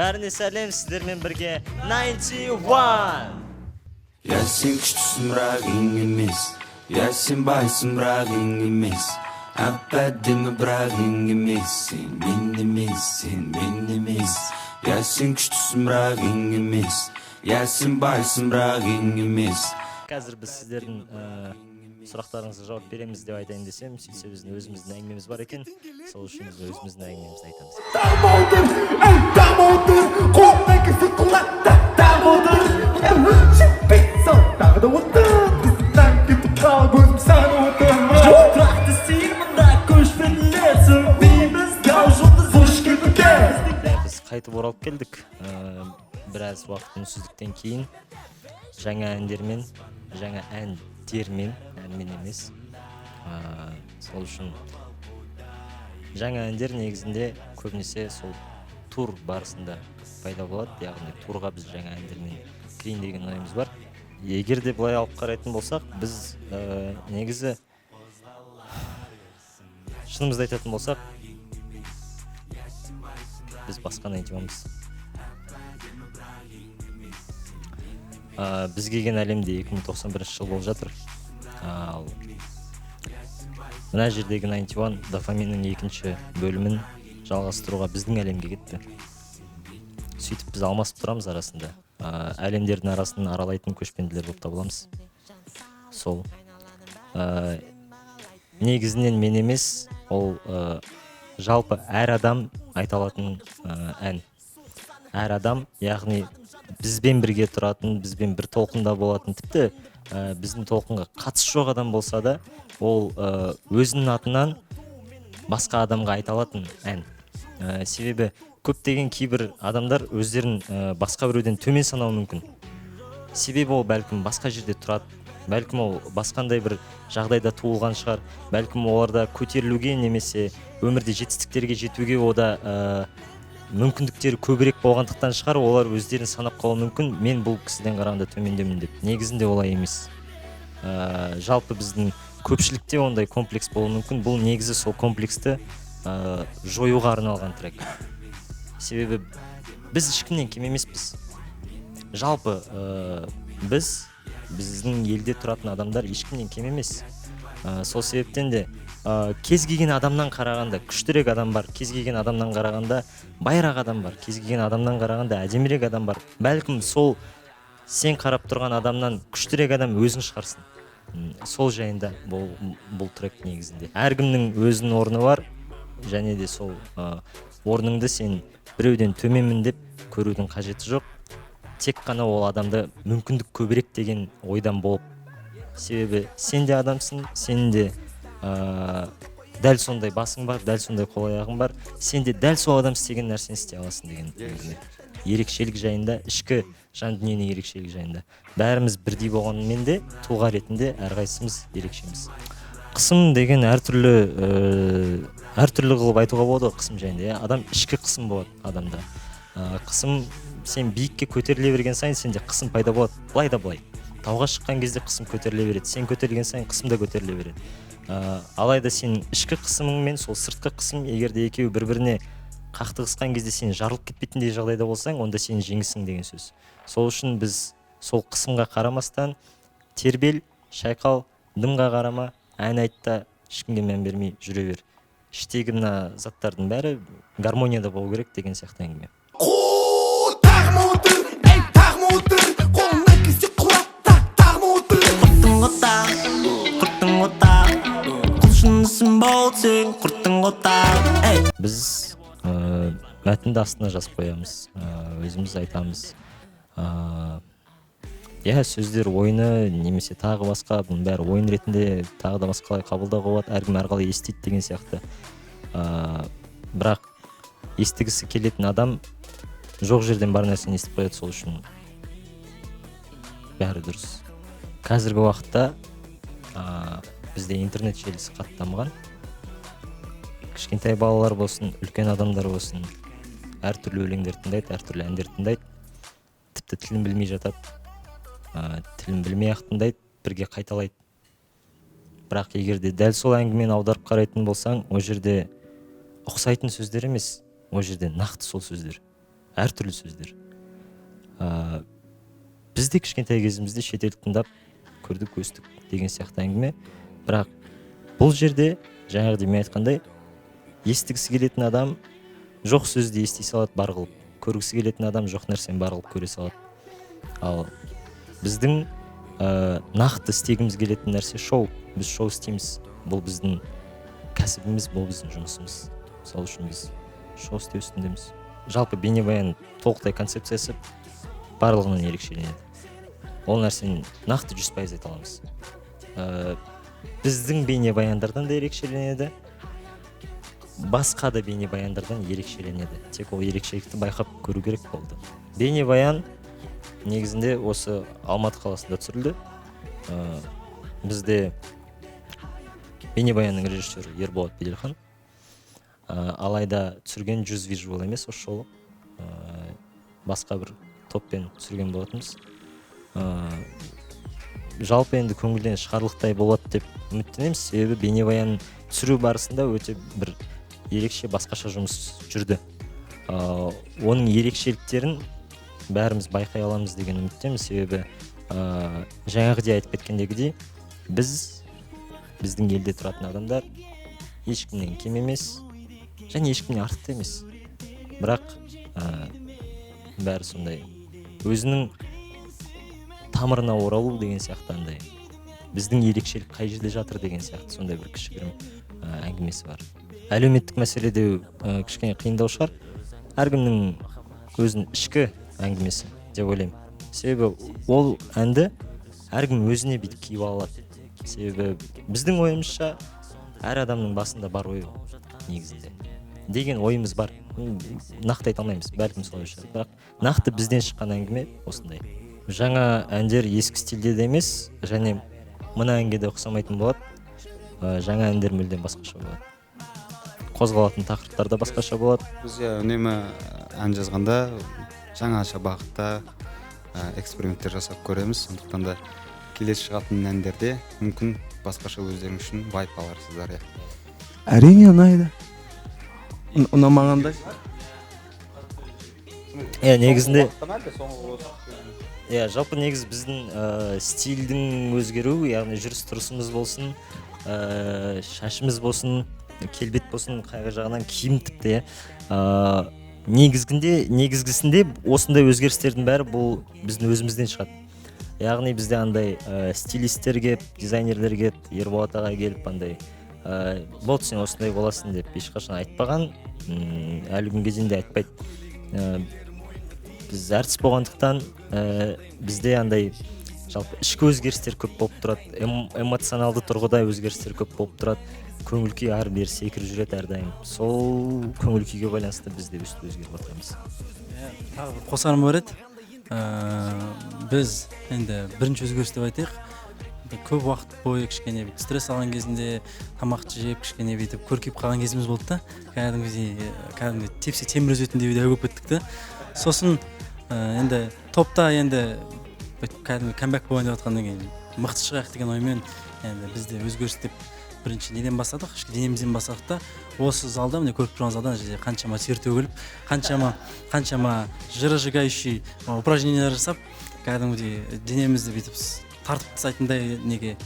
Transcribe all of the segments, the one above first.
Бәріне сәлем, сіздермен бірге 91. Я, сен күштісің, бірақ ең емес. Я, сен байсың, бірақ ең емес. Әп әдемі, бірақ ең емес. Сен мен емес, сен мен емес. Я, сен күштісің, бірақ ең емес. Я, сен байсың, бірақ ең емес. Қазір біз сіздердің сұрақтарыңызға жауап береміз деп айтайын десем, сөйтсе, біздің өзіміздің әңгімеміз бар екен. Сол үшін біз өзіміздің әңгімемізді айтамыз. Тағы отыр, ей, тағы отыр, қолымнан келсе құлатты, тағы отыр, жетпей сал, тағы да отыр, қызымнан кетіп қалып, өзім сағынып отырмын. Тұрақты стиль мында, көшпенділер сөнбейміз, тау жұлдыз ұшып кетуге. Біз қайтып оралып келдік біраз уақыт үнсіздіктен кейін жаңа әндермен, жаңа әндермен, әнмен емес. Сол үшін жаңа әндер негізінде көбінесе сол тур барысында пайда болады, яғни турға біз жаңа әндермен кірейін деген ойымыз бар. Егер де былай алып қарайтын болсақ, біз негізі шынымызды айтатын болсақ, біз басқа 91-мыз. Біз келген әлемде 2091 жыл болып жатыр, ал мына жердегі 91 дофаминнің екінші бөлімін жалғастыруға біздің әлемге кетті. Сөйтіп біз алмасып тұрамыз арасында. Әлемдердің арасын аралайтын көшпенділер болып табыламыз. Сол негізінен мен емес, ол жалпы әр адам айта алатын ән. Әр адам, яғни бізбен бірге тұратын, бізбен бір толқында болатын, тіпті біздің толқынға қатысы жоқ адам болса да, ол өзінің атынан басқа адамға айта алатын ән. Себебі көптеген кейбір адамдар өздерін басқа біреуден төмен санауы мүмкін. Себебі ол бәлкім басқа жерде тұрады, бәлкім ол басқандай бір жағдайда туылған шығар, бәлкім оларда көтерілуге немесе өмірде жетістіктерге жетуге ода мүмкіндіктері көбірек болғандықтан шығар, олар өздерін санап қалуы мүмкін, мен бұл кісіден қарағанда төмендемін деп. Негізінде олай емес. Жалпы біздің көпшілікте ондай комплекс болуы мүмкін. Бұл негізі сол комплексті жоюға арналған трек. Себебі біз ешкімнен кем емеспіз. Жалпы біздің елде тұратын адамдар ешкімнен кем емес. Сол себептен де кез келген адамнан қарағанда күштірек адам бар, кез келген адамнан қарағанда байырақ адам бар, кез келген адамнан қарағанда әдемірек адам бар. Бәлкім, сол сен қарап тұрған адамнан күштірек адам өзің шығарсың. Сол жайында бұл трек негізінде. Әркімнің өзінің орны бар, және де сол орныңды сен біреуден төменмін деп көрудің қажеті жоқ. Тек қана ол адамда мүмкіндік көбірек деген ойдан болып. Себебі сен де адамсың, сен де дәл сондай басың бар, дәл сондай қол аяғың бар, сен де дәл сол адам істеген нәрсені істей аласың деген әңгіме. Ерекшелік жайында, ішкі жан дүниенің ерекшелігі жайында. Бәріміз бірдей болғанымен де тұлға ретінде әрқайсымыз ерекшеміз. Қысым деген әртүрлі қылып айтуға болады ғой қысым жайында, иә? Адам ішкі қысым болады адамда. Қысым, сен биікке көтеріле берген сайын сенде қысым пайда болады. Былай да былай. Тауға шыққан кезде қысым көтеріле береді. Сен көтерілген сайын қысым да көтеріле береді. Алайда сенің ішкі қысымың мен сол сыртқы қысым егер де екеуі бір-біріне қақтығысқан кезде сен жарылып кетпейтіндей жағдайда болсаң, онда сен жеңісің деген сөз. Сол үшін біз сол қысымға қарамастан тербел, шайқал, дымға қарама, ән айт та ешкімге мән бермей жүре бер. Іштегі мына заттардың бәрі гармонияда болу керек деген сияқты әңгіме. Тағы отыр, ей, тағы отыр, қолымнан келсе құлат, тағы отыр. Құрттың ғой тағы, құрттың ғой тағы, құлшынысың болды сен, құрттың ғой тағы, ей. Біз мәтінді астына жазып қоямыз, өзіміз айтамыз. Иә, сөздер ойыны немесе тағы басқа, бұның бәрі ойын ретінде тағы да басқалай қабылдауға болады, әркім әрқалай естиді деген сияқты. Бірақ естігісі келетін адам жоқ жерден бар нәрсені естіп қояды, сол үшін бәрі дұрыс. Қазіргі уақытта бізде интернет желісі қатты дамыған. Кішкентай балалар болсын, үлкен адамдар болсын, әртүрлі өлеңдер тыңдайды, әртүрлі әндер тыңдайды. Тіпті тілін білмей жатады. Тілін білмей ақ тыңдайды, бірге қайталайды. Бірақ егер де дәл сол әңгімені аударып қарайтын болсаң, ол жерде ұқсайтын сөздер емес, ол жерде нақты сол сөздер. Әртүрлі сөздер. Біз де кішкентай кезімізде шетел тыңдап көрдік, өстік деген сияқты әңгіме. Бірақ бұл жерде жаңағыдай мен айтқандай, естігісі келетін адам жоқ сөзді ести салады бар қылып, көргісі келетін адам жоқ нәрсені бар қылып көре салады. Ал біздің нақты істегіміз келетін нәрсе шоу. Біз шоу істейміз, бұл біздің кәсібіміз, бұл біздің жұмысымыз. Сол үшін біз шоу істеу үстіндеміз. Жалпы бейнебаян толықтай концепциясы барлығынан ерекшеленеді. Ол нәрсені нақты 100% айта аламыз. Біздің бейнебаяндардан да ерекшеленеді, басқа да бейнебаяндардан ерекшеленеді. Тек ол ерекшелікті байқап көру керек болды. Бейнебаян негізінде осы Алматы қаласында түсірілді. Бізде бейнебаянның режиссері Ерболат Беделхан. Алайда түсірген 100 визуал емес осы жолы. Басқа бір топпен түсірген болатынбыз. Жалпы енді көңілден шығарлықтай болады деп үміттенеміз. Себебі бейнебаян түсіру барысында өте бір ерекше басқаша жұмыс жүрді. Оның ерекшеліктерін бәріміз байқай аламыз деген үміттеміз. Себебі жаңағыдай айтып кеткендегідей, біз біздің елде тұратын адамдар ешкімнен кем емес және ешкімнен артық та емес. Бірақ бәрі сондай өзінің тамырына оралу деген сияқты, андай біздің ерекшелік қай жерде жатыр деген сияқты сондай бір кішігірім әңгімесі бар. Әлеуметтік мәселеде кішкене қиындау шығар. Әркімнің өзінің ішкі әңгімесі деп ойлаймын. Себебі ол әнді әркім өзіне бүйтіп киіп алады. Себебі біздің ойымызша әр адамның басында бар ой ол негізінде деген ойымыз бар. Нақты айта алмаймыз, бәлкім солай шығар. Бірақ нақты бізден шыққан әңгіме осындай. Жаңа әндер ескі стильде де емес, және мына әнге де ұқсамайтын болады. Жаңа әндер мүлдем басқаша болады. Қозғалатын тақырыптар да басқаша болады. Біз үнемі ән жазғанда жаңаша бағытта эксперименттер жасап көреміз. Сондықтан да келесі шығатын әндерде мүмкін басқаша өздерің үшін вайп аларсыздар. Әрине ұнайды. Ұнамағандай. Негізінде жалпы негізі біздің стильдің өзгеруі, яғни жүріс тұрысымыз болсын, шашымыз болсын, келбет болсын, қай жағынан киім тіпті, негізгісінде осындай өзгерістердің бәрі бұл біздің өзімізден шығады. Яғни бізде андай стилисттер келіп, дизайнерлер келіп, Ерболат аға келіп андай болды сен осындай боласың деп ешқашан айтпаған, әлі күнге дейін де айтпайды. Біз әртіс болғандықтан бізде андай жалпы ішкі өзгерістер көп болып тұрады, эмоционалды тұрғыда өзгерістер көп болып тұрады. Көңіл күй ары бері секіріп жүреді әрдайым. Сол көңіл күйге байланысты біз де өстіп өзгеріп отырамыз. Тағы бір қосарым бар еді. Біз енді бірінші өзгеріс деп айтайық. Көп уақыт бойы кішкене стресс алған кезінде тамақты жеп кішкене бүйтіп көркейіп қалған кезіміз болды да. Кәдімгідей тепсе темір үзетіндей дәу болып кеттік те. Сосын енді топта енді кәдімгі камбэк болайын деп жатқаннан кейін мықты шығайық деген оймен енді біз де өзгеріс деп бірінші неден бастадық, ішкі денемізден бастадық та. Осы залда, міне көріп тұрған залда ана жерде қаншама тер төгіліп, қаншама жиросжигающий упражнениялар жасап, кәдімгідей денемізді бүйтіп тартып тастайтындай неге,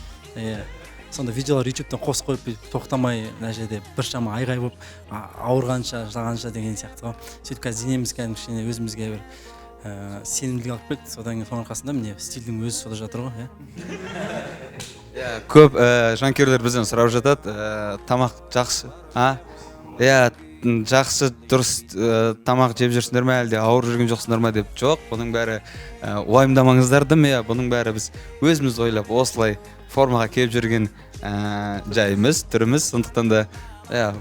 сонда видеолар ютубтан қосып қойып бүйтіп тоқтамай мына жерде біршама айғай болып ауырғанша, жылағанша деген сияқты ғой. Сөйтіп қазір денеміз кәдімгі кішкене өзімізге бір сенімділік алып келді. Содан кейін соның арқасында міне стильдің өзі сода жатыр ғой. Көп жанкүйерлер бізден сұрап жатады, тамақ жақсы, жақсы дұрыс тамақ жеп жүрсіңдер ме, әлде ауырып жүрген жоқсыңдар ма деп. Жоқ, бұның бәрі уайымдамаңыздар дым, бұның бәрі біз өзіміз ойлап осылай формаға келіп жүрген жайымыз, түріміз. Сондықтан да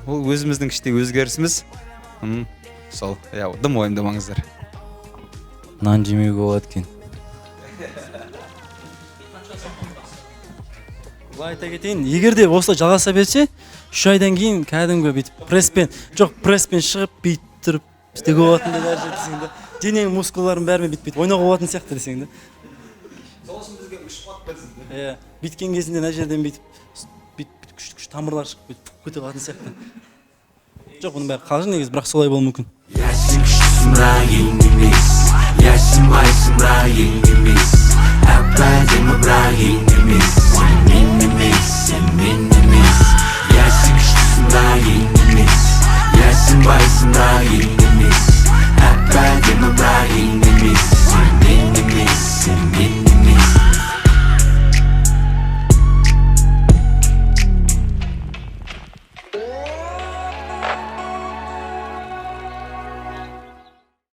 ол өзіміздің іштей өзгерісіміз. Сол, дым уайымдамаңыздар. Нан жемеуге болады екен. Былай айта кетейін, егер де осылай жалғаса берсе, 3 айдан кейін кәдімгі бүйтіп пресспен, жоқ, пресспен шығып бүйтіп тұрып істеуге болатындай дәреже десең де, дененің мускулларын бәрімен бүйтіп ойнауға болатын сияқты десең де. Сол үшін бізге күш қуат берсін. Иә, бүйткен кезінде мына жерден бүйтіп күшті тамырлар шығып бүйтіп кете қалатын сияқты. Жоқ, бұның бәрі қалжың негізі, бірақ солай болуы мүмкін. Я сен күштісің, күштісің, бірақ ең емес. Иә, сен байсың, бірақ ең емес. Әп әдемі, бірақ ең емес. Сен мен емес, сен мен емес. Иә, сен күштісің, бірақ ең емес. Иә, сен байсың, бірақ ең